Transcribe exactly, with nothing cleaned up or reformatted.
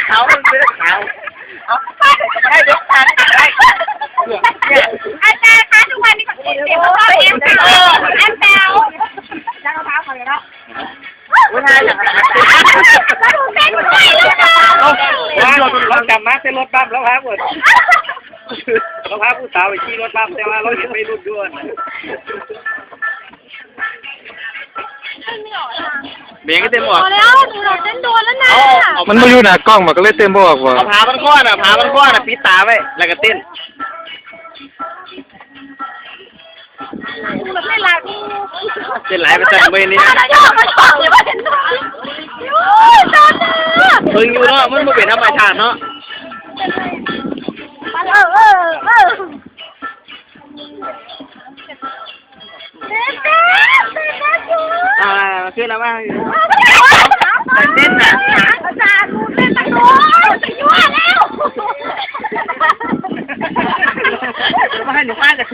ขาวมันเป็นขาว เอาผ้าเดี๋ยวจะไม่ได้เดี๋ยวตาไม่ได้ อาจารย์คะ ทุกวันนี้ก็เปลี่ยนเสียงว่าแอมแปลวแอมแปลวจะเอาเท้าเขาเลยเนาะ เวลาอย่างนั้น แล้วหนูเต้นไม่ได้เลยค่ะ เอา ว่าเรากลับมาเต้นรถบัมแล้วครับผม เราพาผู้สาวไปขี่รถบัมแต่ว่าเรายังไม่รุ่นด้วย เบรกก็เต็มออก พอแล้ว หนูเต้นโดนแล้วนะ เอา เอา มันมาอยู่หน้ากล้องมันก็เลยเต้นบ่ออกว่ะ เอาผ้าพันคอน่ะ ผ้าพันคอน่ะ ปิดตาไว้ แล้วก็เต้น มันไม่หลับ เต้นหลายไปสั่นเว้ยนี่ มาแล้ว มาแล้ว มาแล้ว โอ้ย ตอนนี้ เบิ่งอยู่เนาะ มันบ่เป็นธรรมชาติเนาะ เออ เออ เออ เต้น เต้น เต้น เต้นอยู่ อ่า ขึ้นแล้วว่า เต้นน่ะ อาจารย์ หนูเต้นตะโกน จะยั่วแล้ว มาให้หนูพาจะ